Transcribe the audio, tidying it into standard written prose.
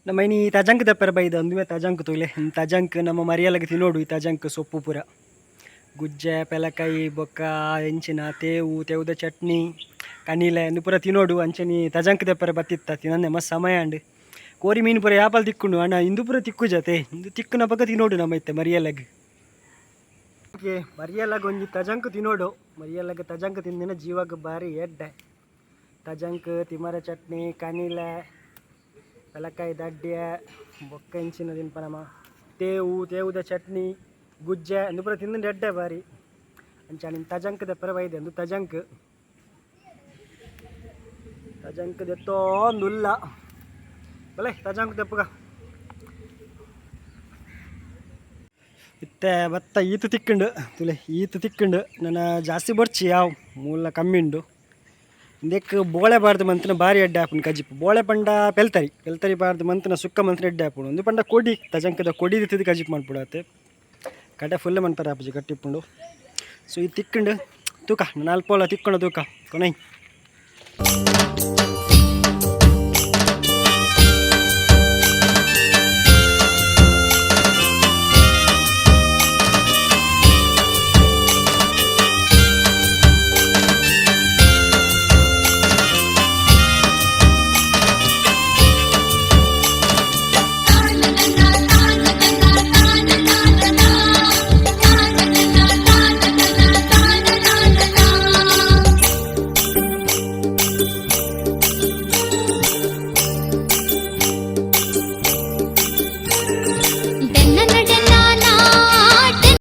ನಮ್ಮ ಇನಿ ತಜಂಕ್ ದಪ್ಪರ ಬೈದ ಅಂದುವೆ ತಜಂಕ್ ತೂಲೆ. ತಜಂಕ್ ನಮ್ಮ ಮರಿಯಲಗ್ ತಿನೋಡು. ಈ ತಜಂಕ್ ಸೊಪ್ಪು ಪೂರ ಗುಜ್ಜೆ, ಪೆಲಕಾಯಿ, ಬೊಕ್ಕ ಎಂಚಿನ ತೇವು, ತೇವುದ ಚಟ್ನಿ, ಕನಿಲೆ ಇಂದು ಪೂರ ತಿನೋಡು. ಅಂಚನೆ ತಜಂಕ್ ದಪ್ಪರ ಬತ್ತಿತ್ತ ತಿನಂದೆ ಮಸ್ತ್ ಸಮಯ ಅಂಡ್. ಕೋರಿ ಮೀನು ಪೂರ ಯಾಪಲ್ ತಿಕ್ಕುಂಡು ಅಣ್ಣ, ಇಂದು ಪೂರ ತಿಕ್ಕುಜತೆ. ಇಂದು ತಿಕ್ಕುನ ಪಕ್ಕ ತಿನೋಡು ನಮ್ಮ ಇತ್ತೆ ಮರಿಯಲಗ್. ಓಕೆ, ಮರಿಯಲಗ್ ಒಂಜಿ ತಜಂಕ್ ತಿನೋಡು. ಮರಿಯಲಗ್ ತಜಂಕ್ ತಿಂದಿನ ಜೀವಗ್ ಬಾರಿ ಎಡ್ಡೆ. ತಜಂಕ್, ತಿಮರ ಚಟ್ನಿ, ಕನಿಲೆ, ಪೆಲಕಾಯಿ ದಡ್ಡ್ಯ, ಬೊಕ್ಕ ಇಂಚಿನ ತಿನ್ಪ ನಮ ತೇವು, ತೇವುದ ಚಟ್ನಿ, ಗುಜ್ಜೆ ಇಂದು ಪೂರ ತಿಂದು ಎಡ್ಡೆ ಬಾರಿ. ಅಂಚ ತಜಂಕ್ ದಪ್ಪರ ಬೈದೆ. ಅಂದು ತಜಂಕ್, ತಜಂಕ್ ದೆತ್ತೊಂದುಲ್ಲ. ಬಲೆ ತಜಂಕ್ ದೆಪ್ಪುಗ. ಇತ್ತೆ ಬತ್ತ ಈತ್ ತಿಕ್ಕುಂಡು ತುಲೆ, ಈತ್ ತಿಕ್ಕುಂಡು. ನನ್ನ ಜಾಸ್ತಿ ಬೊರ್ಚಿ, ಯಾವ ಮೂಲ ಕಮ್ಮಿ ಉಂಡು. ಇಂದೆಕ್ ಬೋಳೆ ಬಾರ್ದು ಮಂತಿನ ಬಾರಿ ಎಡ್ಡೆ ಆಪುಂಡು ಕಜಿಪು. ಬೋಳೆ ಪಂಡ ಪೆಲ್ತರಿ, ಪೆಲ್ತರಿ ಬಾರ್ದು ಮಂತಿನ ಸುಕ್ಕ ಮಂತಿನ ಎಡ್ಡೆ ಆಪುಂಡು. ಒಂದು ಪಂಡ ಕೊಡಿ, ತಜಂಕದ ಕೊಡಿ ದಿತ್ತದ ಕಜಿಪು ಮನ್ಪುಡಾತೆ. ಕಡೆ ಫುಲ್ ಮನ್ಪರೆ ಆಪುಜಿ, ಗಟ್ಟಿ ಇಪ್ಪುಂಡು. ಸೊ ಈ ತಿಕ್ಕುಂಡು ತೂಕ, ನಾಲ್ಪೋಲ ತಿಕ್ಕುಂಡು ತೂಕ ಕೊನೈ.